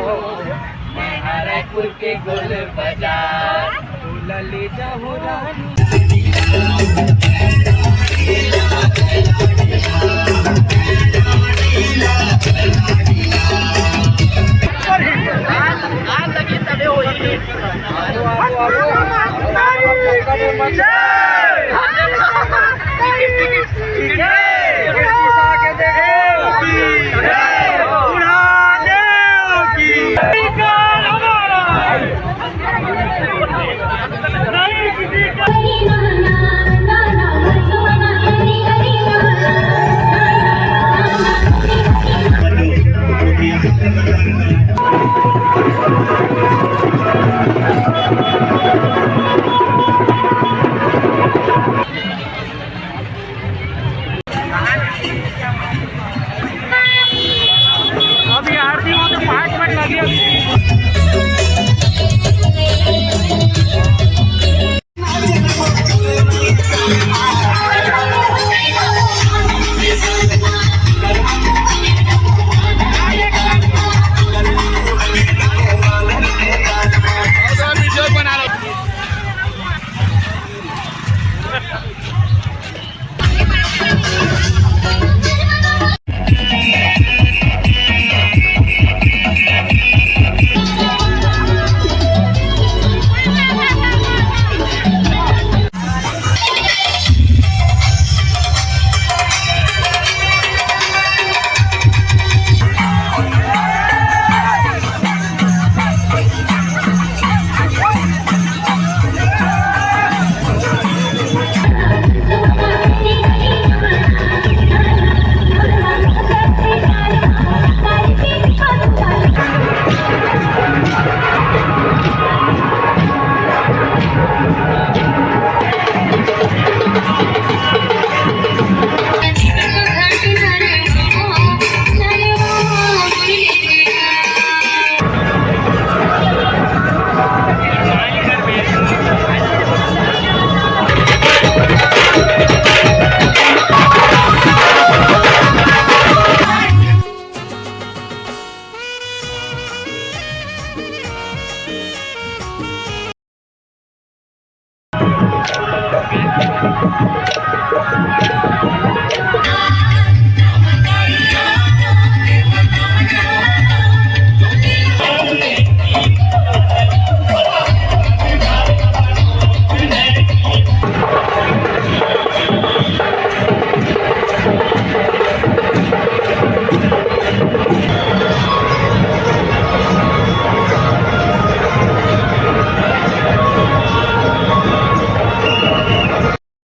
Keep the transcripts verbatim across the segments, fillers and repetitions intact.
मैं हरपुर के गोल बाजार, तोला ले जाहूं रानी। अब ये आरती हो तो पाँच मिनट लगे।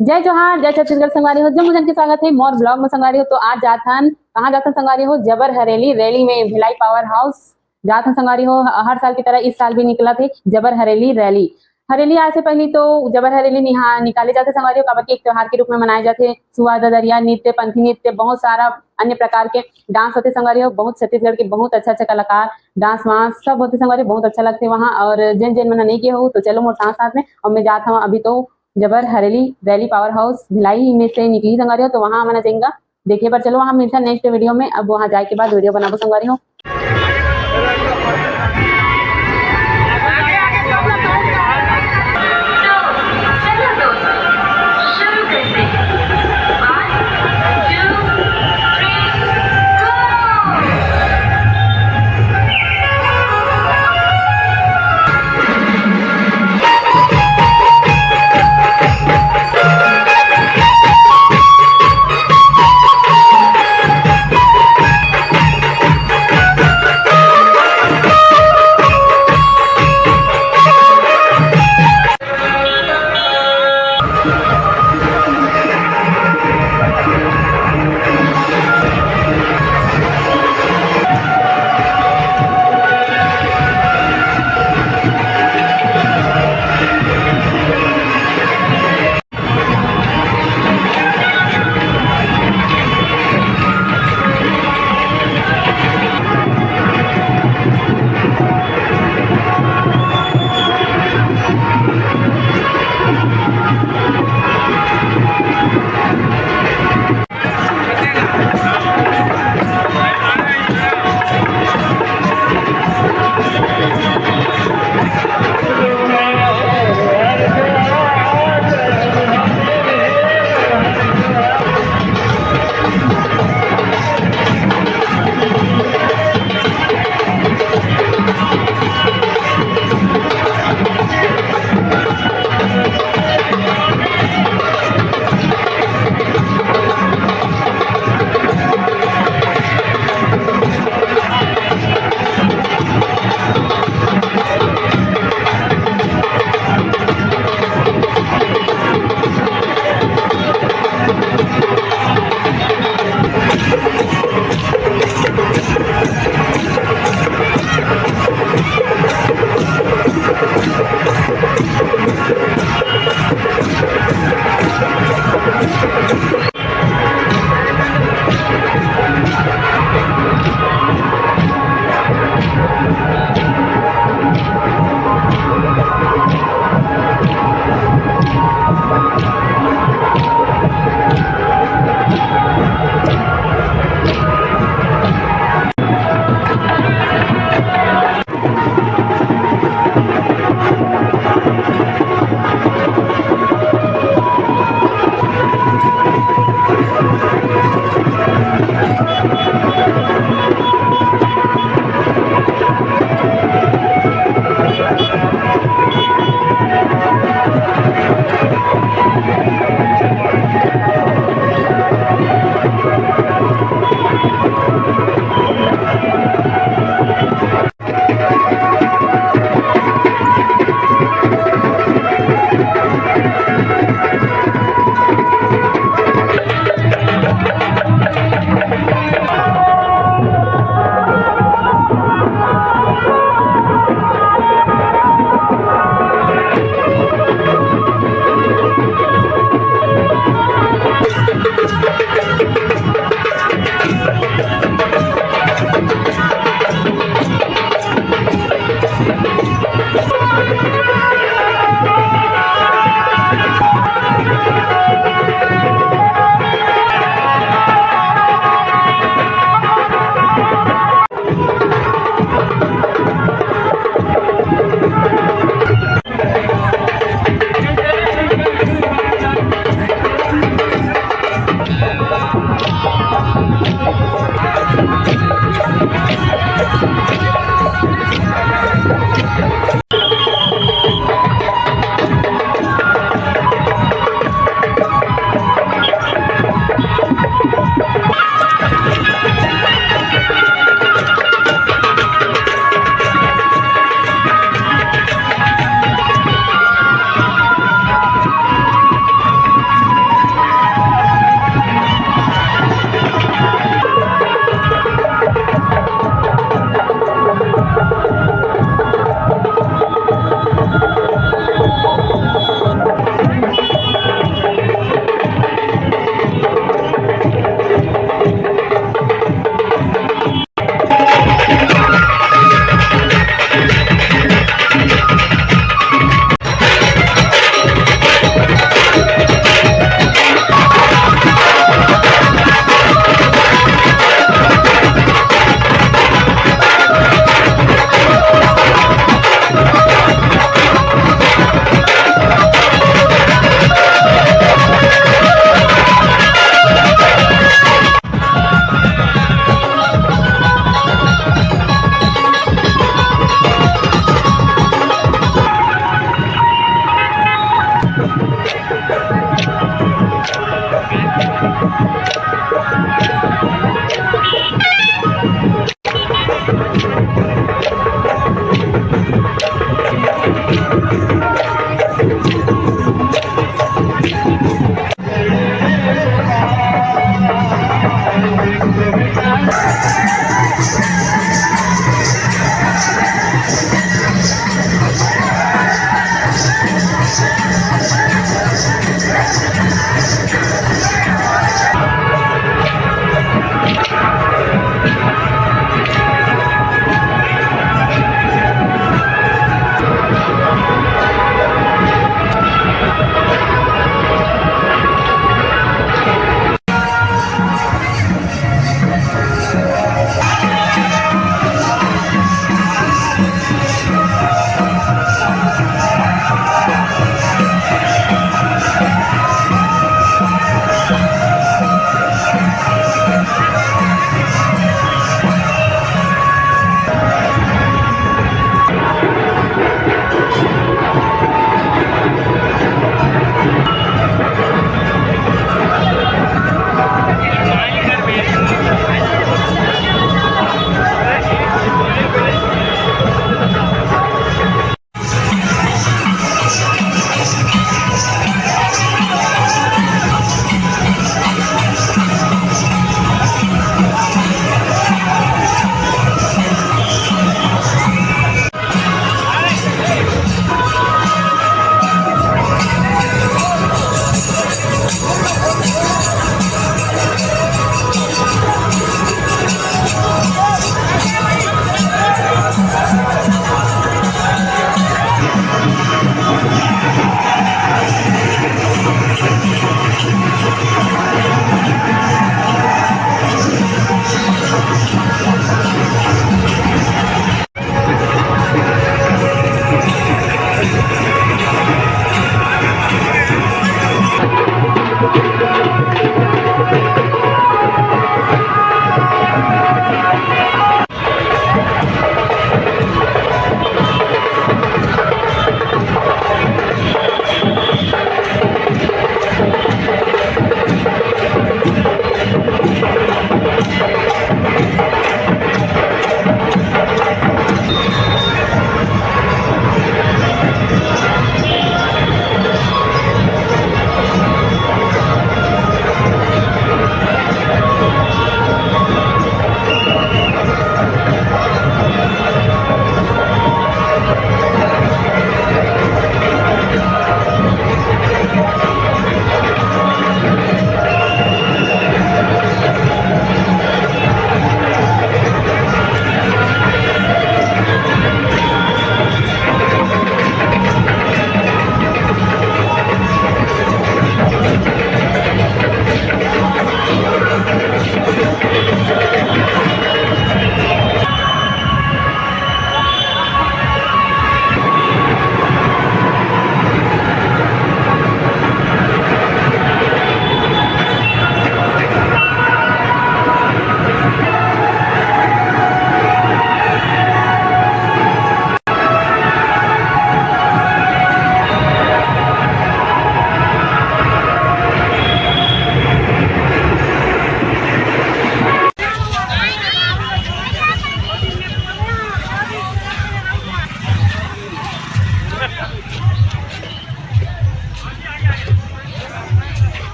जय जोहार, जय छत्तीसगढ़ संगवारी हो, जम्मो झन के स्वागत हे मोर vlog में संगवारी हो। तो आज जात हन, कहाँ जात हन संगवारी हो? जबर हरेली रैली में भिलाई पावर हाउस जात हन संगवारी हो। हर साल की तरह इस साल भी निकलत हे जबर हरेली रैली। हरेली आए से पहली तो जबर हरेली निहा-, निकाले जाथे संगवारी हो, काबर कि एक त्योहार के रूप में मनाए जाथे। सुआ ददरिया नृत्य, पंथी नृत्य, बहुत सारा अन्य प्रकार के डांस होथे संगवारी हो। बहुत छत्तीसगढ़ के बहुत अच्छा अच्छा कलाकार, डांस वांस सब होथे संगवारी हो, बहुत अच्छा लगथे वहाँ। और जेन जेन मन नहीं गए हो तो चलो मोर साथ साथ में, और मैं जात हूँ अभी तो जबर Hareli rally power house Bhilai में से निकली संगवारी हो, तो वहाँ हमन जाएंगा देखे बर। चलो वहाँ मिलता है नेक्स्ट वीडियो में। अब वहाँ जाए के बाद वीडियो बनाबो संगवारी हो।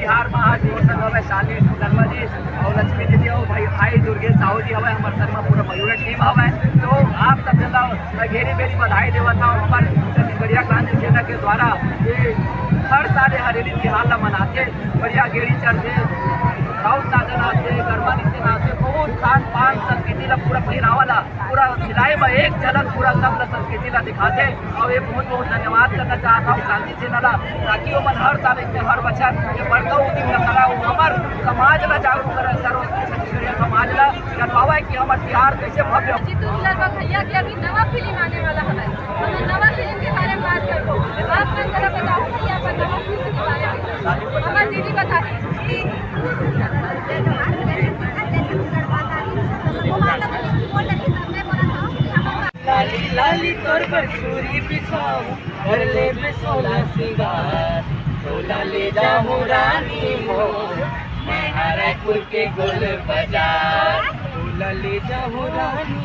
बिहार में आज मोर संग हवय शालिनी सुंदरमा जी अउ लक्ष्मी दीदी अउ भाई, भाई दुर्गेश साहू जी हवय, हमर संग म पूरा मयूरा टीम हवय। तो आप सब जन ल घेरी बेरी बधाई देवत हव। हमर छत्तीसगढ़िया क्रांति सेना के द्वारा ये हर साल ये हरेली तिहार ल मनाथे, बढ़िया गेड़ी चढ़थे, राउत नाचा नाचथे, गरबा नृत्य नाचथे, बहुत खान पान संस्कृति ल पूरा पहिरावा ल पूरा भिलाई में एक झलक पूरा सब ल संस्कृति ला दिखाथे। और ये बहुत बहुत धन्यवाद करना चाहता हूँ शांति सेना ला, ताकि ओमन हर साल इसमें हर बछर ये बड़का उद्यम ला करा, वो हमर समाज ला जागरूक करे, सर्व छत्तीसगढ़िया समाज ला जनवावे कि हमर तिहार कैसे भव्य। जीतू दुलरवा भैया के अभी नवा फिल्म आने वाला हवय, हमन नवा फिल्म के बारे में बात करबो। आप मन जरा बताओ भैया अपन नवा फिल्म के बारे में, हमर दीदी बताही। लाली लाली तोर बर चूरी बिसाहूं, कर लेबे सोला सिंगार। तोला ले जाहूं रानी मोर, मैं हरपुर के गोल बाजार। तोला ले जाहूं रानी